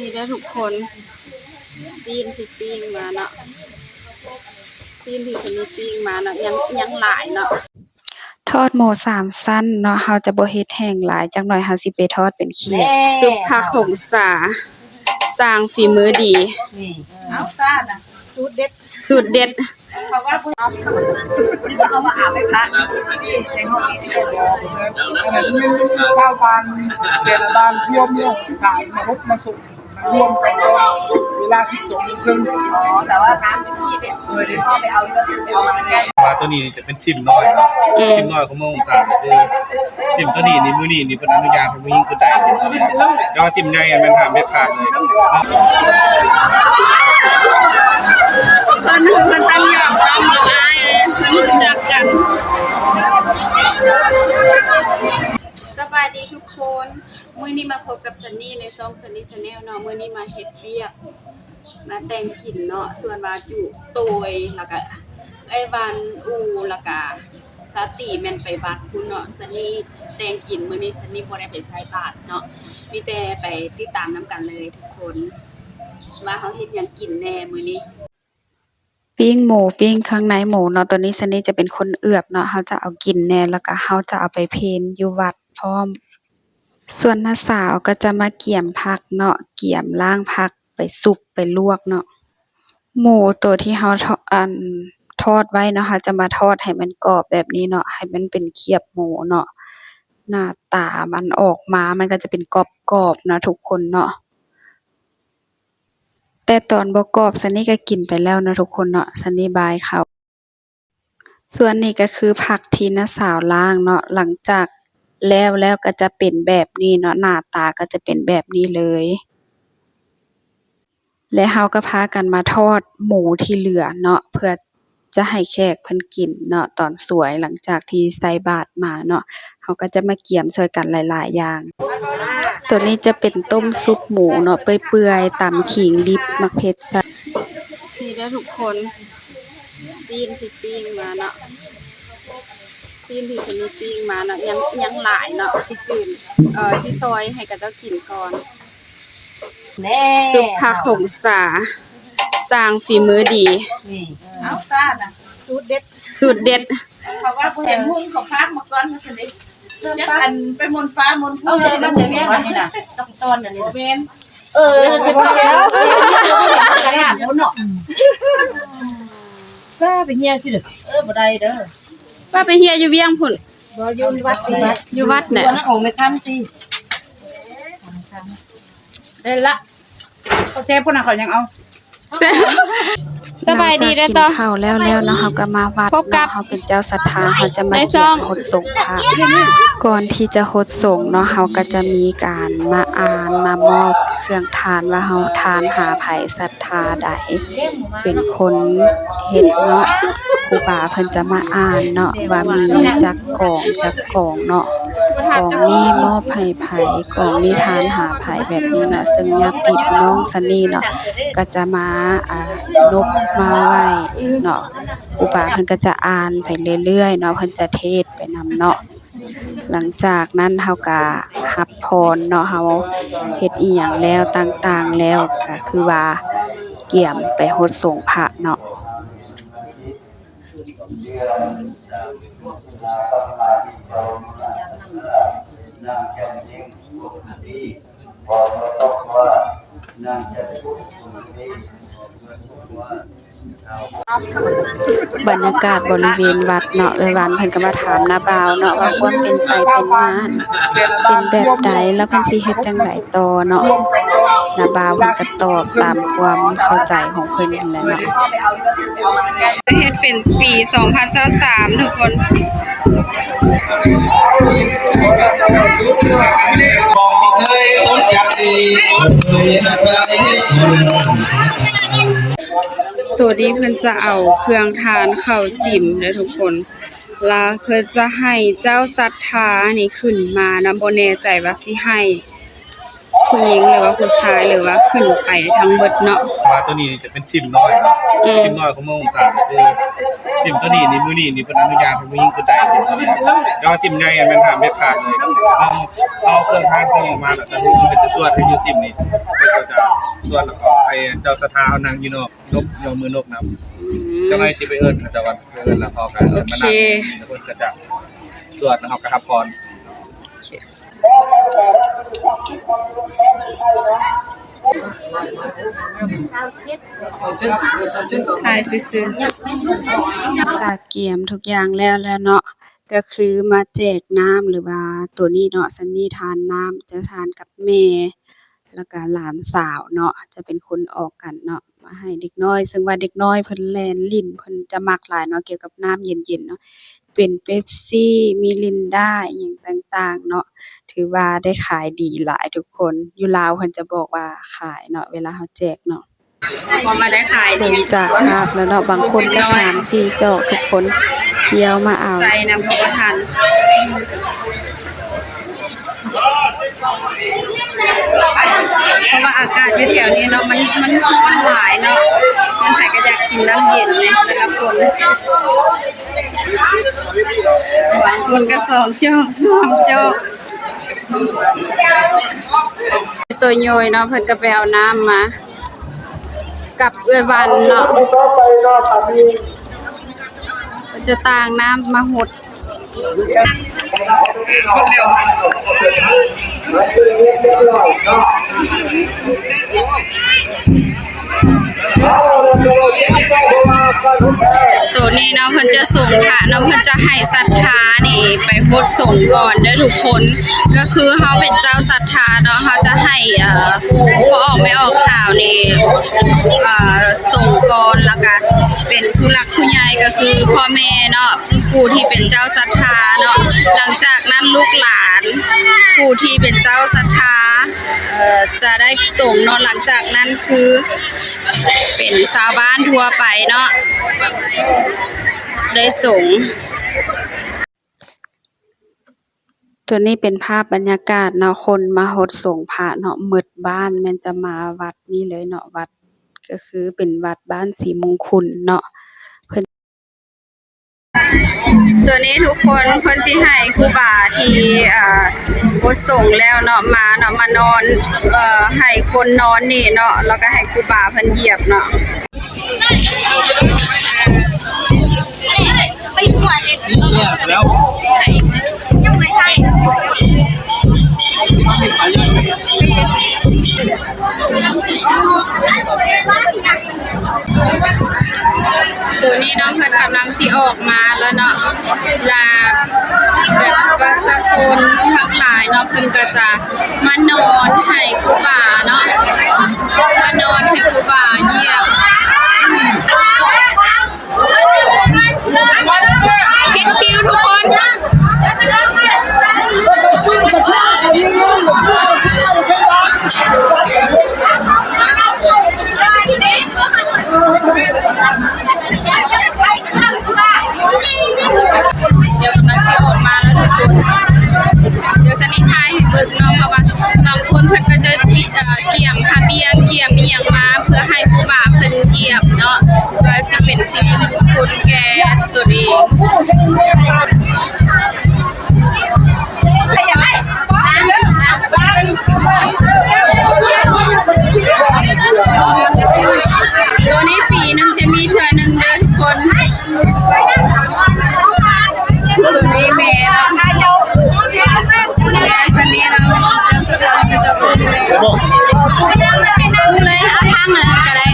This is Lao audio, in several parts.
ນີ້ເດີທຸກຄົນ ຊີ້ນທີ່ປີ້ງມາເນາະ ຊີ້ນທີ່ເພິ່ນປີ້ງມາເນາະ ຍັງ ຍັງຫຼາຍເນາະ. ທອດໝູສາມຊັ້ນເນາະ ເຮົາຈະບໍ່ເຮັດແຫ້ງຫຼາຍ ຈັກໜ້ອຍເຮົາຊິໄປທອດເປັນຂຽບ. ແນ່ ສຸກຜັກຫົງສາ ຊ່າງຝີມືດີ. ນີ້ ເອົາ ຕານະ ສູດເດັດ ສູດເດັດ. ເພາະວ່າເພິ່ນເອົາມາອາບໃຫ້ພະ ໃນຫ້ອງນີ້ ອັນນັ້ນແມ່ນຊາວບ້ານ ແຕ່ລະບ້ານລວມເນາະ ຂາຍມາຫົດມາສົ່ງ ລວມກັນກໍເວລາສິບສອງໂມງເຄິ່ງ. ອໍ ແຕ່ວ່ານ້ຳທີ່ເປັນ ເອີ ເດີ ເຮົາໄປເອົາເຮືອ ໄປເອົາມາແລ້ວ ວ່າໂຕນີ້ຈະເປັນຊິມນ້ອຍເນາະ ອືມ ຊິມນ້ອຍຂອງເມືອງຫົງສາ ກໍຄືຊິມໂຕນີ້ນີ້ ມື້ນີ້ນີ້ເພິ່ນອະນຸຍາດໃຫ້ຜູ້ຍິງຂຶ້ນໄດ້ ຊິມໂຕນີ້ ແຕ່ວ່າຊິມໃຫຍ່ແມ່ນຫ້າມເດັດຂາດເລີຍ. ເພິ່ນ ເພິ່ນຕັ້ງຍອມຕ້ອງກັບອ້າຍ ເພິ່ນຮູ້ຈັກກັນ. ສະບາຍດີທຸກຄົນ ມື້ນີ້ມາພົບກັບຊັນນີໃນຊ່ອງ Sunny Channel ເນາະ. ມື້ນີ້ມາເຮັດວຽກ ມາແຕ່ງກິນເນາະ ສ່ວນວ່າຈຸໂຕຍ ແລ້ວກະເອື້ອຍວັນ ອູ່ ແລ້ວກະສາຕີແມ່ນໄປວັດພຸ້ນເນາະ. ຊັນນີແຕ່ງກິນ ມື້ນີ້ຊັນນີບໍ່ໄດ້ໄປໃສ່ບາດເນາະ ມີແຕ່ໄປຕິດຕາມນຳກັນເລີຍທຸກຄົນ ວ່າເຮົາເຮັດຫຍັງກິນແນ່ມື້ນີ້. ປີ້ງໝູ ປີ້ງເຄື່ອງໃນໝູເນາະ ໂຕນີ້ຊັນນີຈະເປັນຄົນເອືອບເນາະ ເຮົາຈະເອົາກິນແນ່ ແລ້ວກະເຮົາຈະເອົາໄປເພນຢູ່ວັດພ້ອມ. ສ່ວນນ້າສາວກໍຈະມາກຽມຜັກເນາະ ກຽມລ້າງຜັກ ໄປສຸບ ໄປລວກເນາະ. ໝູໂຕທີ່ເຮົາ ທ- ອັນ ທອດໄວ້ເນາະ ເຮົາຈະມາທອດໃຫ້ມັນກອບແບບນີ້ເນາະ ໃຫ້ມັນເປັນຂຽບໝູເນາະ ໜ້າຕາມັນອອກມາ ມັນກໍຈະເປັນກອບໆເນາະທຸກຄົນເນາະ. ແຕ່ຕອນບໍ່ກອບ ຊັນນີກໍກິນໄປແລ້ວເນາະທຸກຄົນເນາະ ຊັນນີບາຍເຂົ້າ. ສ່ວນນີ້ກໍຄືຜັກທີ່ນ້າສາວລ້າງເນາະ ຫຼັງຈາກແລ້ວແລ້ວກໍຈະເປັນແບບນີ້ເນາະ ໜ້າຕາກໍຈະເປັນແບບນີ້ເລີຍ. ແລະເຮົາກໍພາກັນມາທອດໝູທີ່ເຫຼືອເນາະ ເພື່ອຈະໃຫ້ແຂກເພິ່ນກິນເນາະ ຕອນສວຍ ຫຼັງຈາກທີ່ໃສ່ບາດມາເນາະ ເຮົາກໍຈະມາກຽມຊ່ວຍກັນຫຼາຍໆຢ່າງ. ໂຕນີ້ຈະເປັນຕົ້ມຊຸບໝູເນາະ ເປື່ອຍໆ ຕຳຂີງດິບ ໝາກເຜັດໃສ່. ນີ້ເດີທຸກຄົນ ຊີ້ນທີ່ປີ້ງມາເນາະ ຊີ້ນທີ່ເພິ່ນປີ້ງມາເນາະ ຍັງ ຍັງຫຼາຍເນາະ ຊິຈືນ ເອີ ຊິຊອຍໃຫ້ເຂົາເຈົ້າກິນກ່ອນ. ແນ່ ສຸກຜັກຫົງສາ ຊ່າງຝີມືດີ. ນີ້ ເອົາ ຕານະ ສູດເດັດ ສູດເດັດ. ເພາະວ່າຜູ້ເຫັນຫຸ່ງເຂົາພາກມາກ່ອນຊັ້ນເດ ຈັກອັນໄປມົນຟ້າມົນພູ ເອົາ ມັນຈະແມ່ນອັນນີ້ນະ ຕ້ອງຕ້ອນອັນນີ້ ບໍ່ແມ່ນ ເອີ ຂະໜາດພຸ້ນເນາະ ປ້າໄປເຮຍຊິເດີ ເອີ ບໍ່ໄດ້ເດີ ປ້າໄປເຮຍຢູ່ວຽງພຸ້ນ ບໍ່ ຢູ່ວັດ ຢູ່ວັດແຫຼະ ຂອງແມ່ຄຳຕິ ໄດ້ລະ ເຂົາແຊບພຸ້ນນະ ເຂົາຍັງເອົາ ສະບາຍດີເດີຕໍ່. ຫຼັງຈາກກິນເຂົ້າແລ້ວແລ້ວເນາະ ເຮົາກໍມາວັດເນາະ ເຮົາເປັນເຈົ້າສັດທາ ເຮົາຈະມາກຽມຫົດສົງພະ. ກ່ອນທີ່ຈະຫົດສົງເນາະ ເຮົາກໍຈະມີການມາອ່ານ ມາມອບເຄື່ອງທານວ່າເຮົາ ທານຫາໃຜ ສັດທາໃດເປັນຄົນເຮັດເນາະ ຄູບາເພິ່ນຈະມາອ່ານເນາະ ວ່າມີຈັກກອງ ຈັກກອງເນາະ ກອງນີ້ມອບໃຫ້ໃຜ ກອງນີ້ທານຫາໃຜ ແບບນີ້ເນາະ ເຊິ່ງຍາດຕິພີ່ນ້ອງຊະນີ້ເນາະ ກໍຈະມາ ອ່າ ນົບມາໄຫວ້ເນາະ ຄູບາເພິ່ນກໍຈະອ່ານໄປເລື້ອຍໆເນາະ ເພິ່ນຈະເທດໄປນຳເນາະ. ຫຼັງຈາກນັ້ນເຮົາກະຮັບພອນເນາະ ເຮົາເຮັດອີ່ຫຍັງແລ້ວຕ່າງໆແລ້ວ ກະຄືວ່າກຽມໄປຫົດສົງພະເນາະ. ບັນຍາກາດບໍລິເວນວັດເນາະ ເອື້ອຍວັນເພິ່ນກໍມາຖາມນ້າບ່າວເນາະ ວ່າຄວາມເປັນໄປເປັນມາເປັນແບບໃດ ແລ້ວເພິ່ນຊິເຮັດຈັ່ງໃດຕໍ່ເນາະ. ນ້າບ່າວເພິ່ນກໍຕອບຕາມຄວາມເຂົ້າໃຈຂອງເພິ່ນຫັ້ນແຫຼະເນາະ. ເຮັດເປັນປີສອງພັນຊາວສາມ ທຸກຄົນ. ໂຕນີ້ເພິ່ນຈະເອົາເຄື່ອງທານເຂົ້າສິມເດີທຸກຄົນ ລະເພິ່ນຈະໃຫ້ເຈົ້າສັດທານີ້ຂຶ້ນມານຳ ບໍ່ແນ່ໃຈວ່າຊິໃຫ້ຜູ້ຍິງ ຫຼືວ່າຜູ້ຊາຍ ຫຼືວ່າຂຶ້ນໄປທັງເບິດເນາະ. ວ່າໂຕນີ້ຈະເປັນຊິມນ້ອຍເນາະ ອືມ ຊິມນ້ອຍຂອງເມືອງຫົງສາ ກໍຄືຊິມໂຕນີ້ນີ້ ມື້ນີ້ນີ້ເພິ່ນອະນຸຍາດໃຫ້ຜູ້ຍິງຂຶ້ນໄດ້ ຊິມໂຕນີ້ ແຕ່ວ່າຊິມໃຫຍ່ແມ່ນຫ້າມເດັດຂາດເລີຍ. ເຮົາ ເຮົາເຄື່ອງທານເຄື່ອງຫຍັງມາ ແລ້ວກໍເພິ່ນຈະສວດໃຫ້ຢູ່ຊິມນີ້. ເພິ່ນກໍຈະສວດ ແລ້ວກໍໃຫ້ເຈົ້າສັດທາເຮົານັ່ງຢູ່ນອກ ຍົກ ຍົກມືນົບນຳ. ອືມ ຈັ່ງໃດຊິໄປເອີ້ນເຂົາເຈົ້າກ່ອນ ໄປເອີ້ນແລ້ວເຮົາກໍ ໂອເຄ ມານັ່ງຢູ່ນີ້ ແລ້ວເພິ່ນກໍຈະສວດ ແລ້ວເຮົາກໍຮັບພອນ. ໂອເຄ ຖ່າຍຊື່ໆ. ກະກຽມທຸກຢ່າງແລ້ວແລ້ວເນາະ ກໍຄືມາແຈກນ້ຳ ຫຼືວ່າໂຕນີ້ເນາະ ຊັນນີ້ທານນ້ຳ ຈະທານກັບແມ່ ແລ້ວກະຫຼານສາວເນາະ ຈະເປັນຄົນອອກກັນເນາະ ມາໃຫ້ເດັກນ້ອຍ ເຊິ່ງວ່າເດັກນ້ອຍເພິ່ນແລ່ນຫຼິ້ນ ເພິ່ນຈະມັກຫຼາຍເນາະ ກ່ຽວກັບນ້ຳເຢັນໆເນາະ ເປັນເປັບຊີ ມີລິນດາ ອີ່ຫຍັງຕ່າງໆເນາະ ຖືວ່າໄດ້ຂາຍດີຫຼາຍທຸກຄົນ. ຢູ່ລາວເພິ່ນຈະບອກວ່າຂາຍເນາະ ເວລາເຮົາແຈກເນາະ. ເບິ່ງຈາກພາບແລ້ວເນາະ ບາງຄົນກໍສາມສີ່ຈອກ ທຸກຄົນຍ່ຽວມາເອົາ ໃສ່ນຳກໍບໍ່ທັນ ເພາະວ່າອາກາດຢູ່ແຖວນີ້ເນາະ ມັນ ມັນຮ້ອນຫຼາຍເນາະ ເພິ່ນໃຜກໍຢາກກິນນ້ຳເຢັນແຫຼະ ແຕ່ລະຄົນ ບາງຄົນກໍສອງຈອກ ສາມຈອກ. ໂຕໂຍຍເນາະ ເພິ່ນກໍໄປເອົານ້ຳມາກັບເອື້ອຍວັນເນາະ ເພິ່ນຈະຕ່າງນ້ຳມາຫົດ. ໂຕນີ້ເນາະ ເພິ່ນຈະສົງພະເນາະ ເພິ່ນຈະໃຫ້ສັດທານີ້ໄປຫົດສົງກ່ອນເດີທຸກຄົນ ກໍຄືເຮົາເປັນເຈົ້າສັດທາເນາະ ເຮົາຈະໃຫ້ ເອີ ພໍ່ອອກແມ່ອອກຂາວນີ້ ເອີ ສົງກ່ອນ ແລ້ວກະເປັນຜູ້ຫຼັກຜູ້ໃຫຍ່ ກໍຄືພໍ່ແມ່ເນາະ ຜູ້ທີ່ເປັນເຈົ້າສັດທາເນາະ ຫຼັງຈາກນັ້ນລູກຫຼານ ຜູ້ທີ່ເປັນເຈົ້າສັດທາ ເອີ ຈະໄດ້ສົງເນາະ ຫຼັງຈາກນັ້ນຄືເປັນຊາວບ້ານທົ່ວໄປເນາະ ໄດ້ສົງ. ໂຕນີ້ເປັນພາບບັນຍາກາດເນາະ ຄົນມາຫົດສົງພະເນາະ ໝົດບ້ານແມ່ນຈະມາວັດນີ້ເລີຍເນາະ ວັດ ກໍຄືເປັນວັດບ້ານສີມຸງຄຸນເນາະ ເພິ່ນ ໂຕນີ້ທຸກຄົນ ເພິ່ນຊິໃຫ້ຄູບາທີ່ ເອີ ຫົດສົງແລ້ວເນາະ ມາເນາະ ມານອນ ເອີ ໃຫ້ຄົນນອນນີ້ເນາະ ແລ້ວກໍໃຫ້ຄູບາເພິ່ນຢຽບເນາະ. ໂຕນີ້ເນາະ ເພິ່ນກຳລັງຊິອອກມາແລ້ວເນາະ ລະແບບປະຊາຊົນທັງຫຼາຍເນາະ ເພິ່ນກໍຈະມານອນໃຫ້ຄູບາເນາະ ມານອນໃຫ້ຄູບາຢຽບ. ເຮັດຄິວທຸກຄົນ. ດຽວກຳລັງຊິອອກມາແລ້ວທຸກຄົນ ດຽວສະນິດຖ່າຍໃຫ້ເບິ່ງເນາະ ເພາະວ່າບາງຄົນເພິ່ນກໍຈະ ເອີ ກຽມພະບຽງ ກຽມອີ່ຫຍັງມາ ເພື່ອໃຫ້ຄູບາເພິ່ນຢຽບເນາະ ເພື່ອຊິເປັນສິລິມຸງຄຸນແກ່ຕົນເອງ. ໂຕນີ້ປີໜຶ່ງຈະມີເທື່ອໜຶ່ງເດີທຸກຄົນ. ໂຕນີ້ແມ່ເນາະ ແມ່ສະເໜ່ນຳ ເອົາທາງນັ້ນກໍໄດ້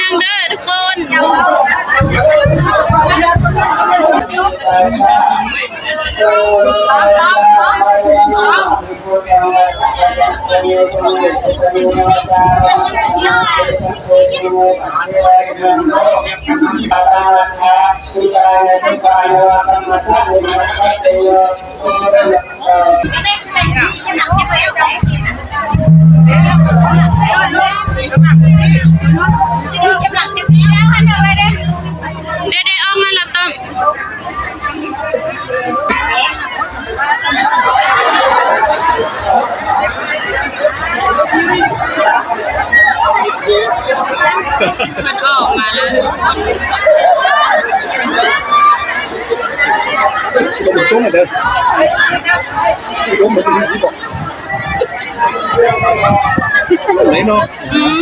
ນັ່ງເດີທຸກຄົນ. ເດ ເດ ອອກມາແລ້ວຕ້ອງ. ມັນອອກມາແລ້ວທຸກຄົນ. ສູງໆເດີ. ໄດ້ເນາະ ອືມ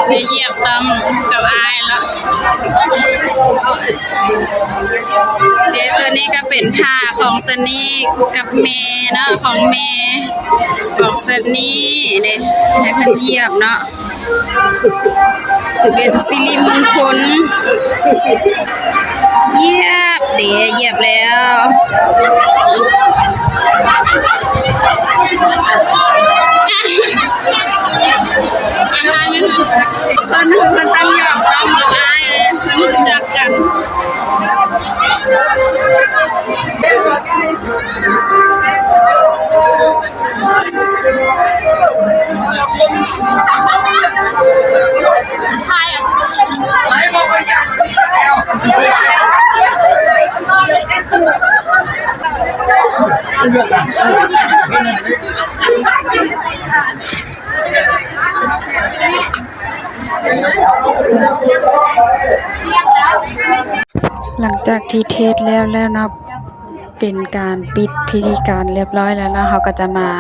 ໄດ້ຢຽບຕຳກັບອ້າຍລະ. ເດ ຕົວນີ້ກໍເປັນຜ້າຂອງຊັນນີກັບແມ່ເນາະ ຂອງແມ່ຂອງຊັນນີເດ ໃຫ້ເພິ່ນຢຽບເນາະ ເປັນສິລິມົງຄົນ. ຢຽບເດ ຢຽບແລ້ວ. ເພິ່ນ ເພິ່ນຕັ້ງຢອກຕ້ອງກັບອ້າຍ ເພິ່ນຮູ້ຈັກກັນ. ຫຼັງຈາກທີ່ເທດແລ້ວແລ້ວເນາະ ເປັນການປິດພິທີການລຽບຮ້ອຍແລ້ວເນາະ ເຮົາກໍຈະມາ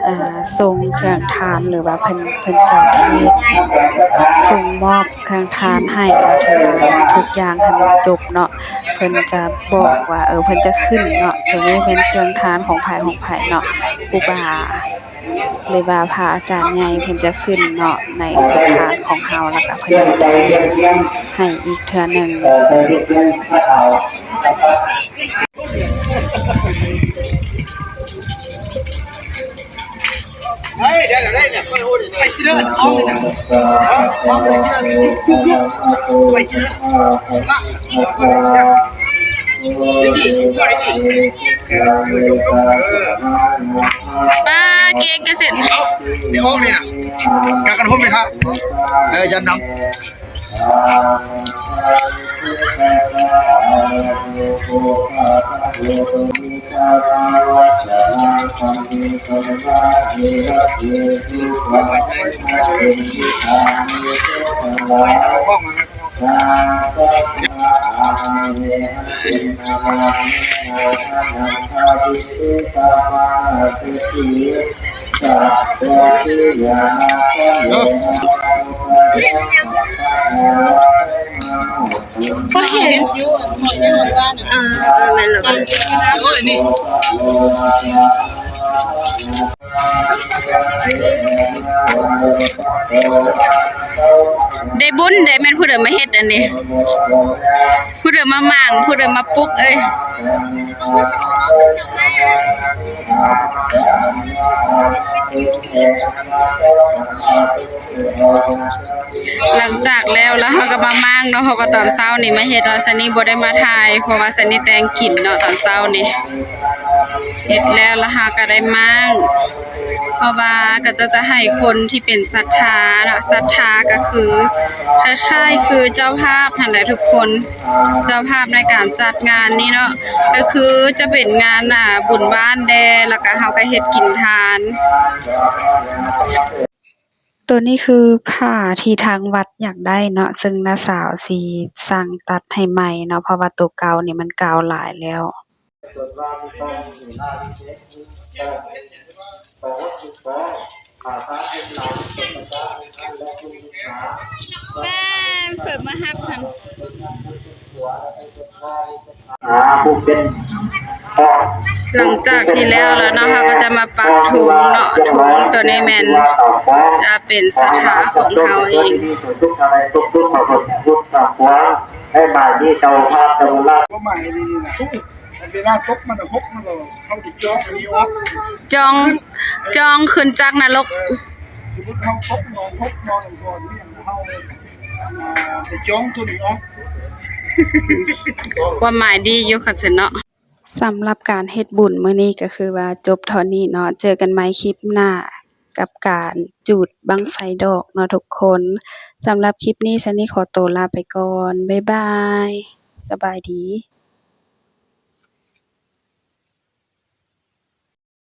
ເອີ ສົ່ງເຄື່ອງທານ ຫຼືວ່າເພິ່ນ ເພິ່ນຈະເທດ ສົ່ງມອບເຄື່ອງທານໃຫ້ ເອີ ຖືວ່າທຸກຢ່າງໃຫ້ມັນຈົບເນາະ ເພິ່ນຈະບອກວ່າ ເອີ ເພິ່ນຈະຂຶ້ນເນາະ ໂຕນີ້ແມ່ນເຄື່ອງທານຂອງໃຜຂອງໃຜເນາະ ຄູບາ ຫຼືວ່າພະອາຈານໃຫຍ່ເພິ່ນຈະຂຶ້ນເນາະ ໃນເຮືອນທານຂອງເຮົາ ແລ້ວກໍເພິ່ນຈະໄດ້ໃຫ້ອີກເທື່ອໜຶ່ງ. ປ້າເກັ່ງກະເສັດ ເອົາ ດຽວອອກນີ້ນະ ກາກັນຫົມເປັນພະ ເອີ ຢັນນຳ. ບໍ່ເຫັນ ເອີ ແມ່ນແລ້ວ ໂອ້ຍ ນີ້ ໄດ້ບຸນໄດ້ ແມ່ນຜູ້ໃດມາເຮັດອັນນີ້ ຜູ້ໃດມາໝາງ ຜູ້ໃດມາປຸກເອີຍ. ຫຼັງຈາກແລ້ວ ແລ້ວເຮົາກໍມາມ້າງເນາະ ເພາະວ່າຕອນເຊົ້ານີ້ມາເຮັດເນາະ ຊັນນີບໍ່ໄດ້ມາຖ່າຍ ເພາະວ່າຊັນນີແຕ່ງກິນເນາະ ຕອນເຊົ້ານີ້ເຮັດແລ້ວ ແລ້ວເຮົາກໍໄດ້ມ້າງ ເພາະວ່າເຂົາເຈົ້າຈະໃຫ້ຄົນທີ່ເປັນສັດທາເນາະ ສັດທາກໍຄືຄ້າຍໆຄືເຈົ້າພາບຫັ້ນແຫຼະທຸກຄົນ ເຈົ້າພາບໃນການຈັດງານນີ້ເນາະ ກໍຄືຈະເປັນງານ ອ່າ ບຸນບ້ານແດ່ ແລ້ວກໍເຮົາກໍເຮັດກິນທານ. ໂຕນີ້ຄືຜ້າທີ່ທາງວັດຢາກໄດ້ເນາະ ເຊິ່ງນ້າສາວຊິສັ່ງຕັດໃຫ້ໃໝ່ເນາະ ເພາະວ່າໂຕເກົ່ານີ້ມັນເກົ່າຫຼາຍແລ້ວ. ແມ່ນ ເພິ່ນມາຮັບຫັ້ນ. ອ່າ ຜູ້ເປັນພໍ່ ຫຼັງຈາກທີ່ແລ້ວແລ້ວເນາະ ເຮົາກໍຈະມາປັກທຸງເນາະ ທຸງໂຕນີ້ແມ່ນຈະເປັນສັດທາຂອງເຮົາເອງ. ໃຫ້ບາດນີ້ເຈົ້າພາບເຈົ້າລາ ຄວາມໝາຍດີນະ ເວລາຕົກມັນຫົກ ມັນກໍເຮົາຊິຈອງອັນນີ້ອອກ ຈອງ ຈອງຂຶ້ນຈາກນະລົກ ເອີ ສົມມຸດເຮົາຕົກນອນ ຕົກນອນກ່ອນນີ້ ເຮົາ ອ່າ ໄປຈອງໂຕນີ້ອອກ ຄວາມໝາຍດີຢູ່ຄັນຊັ້ນເນາະ. ສຳລັບການເຮັດບຸນມື້ນີ້ກໍຄືວ່າຈົບເທົ່ານີ້ເນາະ ເຈີກັນໃໝ່ຄລິບໜ້າກັບການຈູດບັ້ງໄຟດອກເນາະທຸກຄົນ. ສຳລັບຄລິບນີ້ ຊັນນີຂໍໂຕລາໄປກ່ອນ ບາຍບາຍ ສະບາຍດີ.